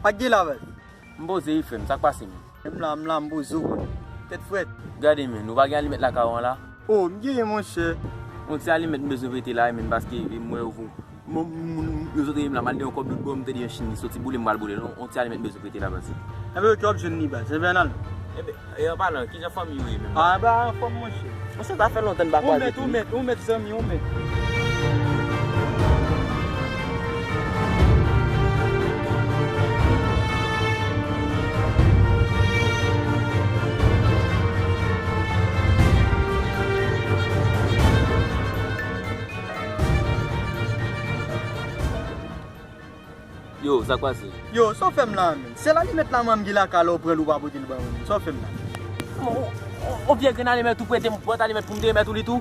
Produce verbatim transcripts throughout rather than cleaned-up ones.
Pa t gen la, baz. M poze wi, frè m, sa k pase, menm? M la, m la, m poze w, tèt frèt. Gade, menm, nou pa gen alimèt lakay ou an la? O, m genyen, monchè. Yon ti alimèt m bezwen prete la, menm, paske m wè ou, m, m, m, yo sot rele m la, m al de yon kòb lòt bò, m tande yon Chinèz soti boule m, m pral boule l. Yon ti alimèt m bezwen prete la, baz. Enben, ok, w ap jwenn li, baz. Enben, n al. Enben, e, an palan, kijan fanmi w ye, menm? A, ba, anfòm, monchè. Monchè, sa fè lontan n pa kwaze tou. Ou mèt, ou mèt, ou mèt, zanmi, ou mèt. Yo, sa k pase? Yo, sa w fè m la, menm? Sèl alimèt la, mwen, m gen lakay la, ou pran l, ou pa pote l ban mwen, menm. Sa w fè m la? Ou, ou, ou vye grenn alimèt ou prete m, bwat alimèt pou m te remèt ou li tou?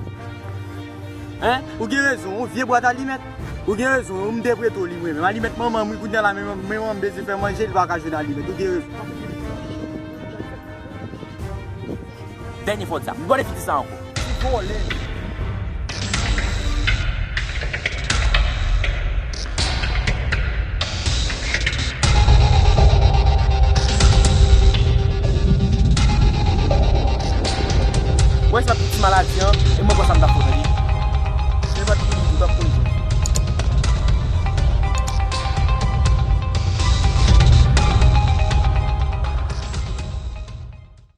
Hein? Ou gen rezon, yon vye bwat alimèt. Ou gen rezon, m te prete w li, mwen menm. Alimèt manman m, wi, kounye a la, men, men manman m bezwen fè manje, li pa ka jwenn alimèt. Ou gen rezon. Dènye fwa w di sa. M pa vle fè w di sa ankò. Vòlè. Wè sa ti maladi an, e mwen kwè sa m t ap fè w, tande.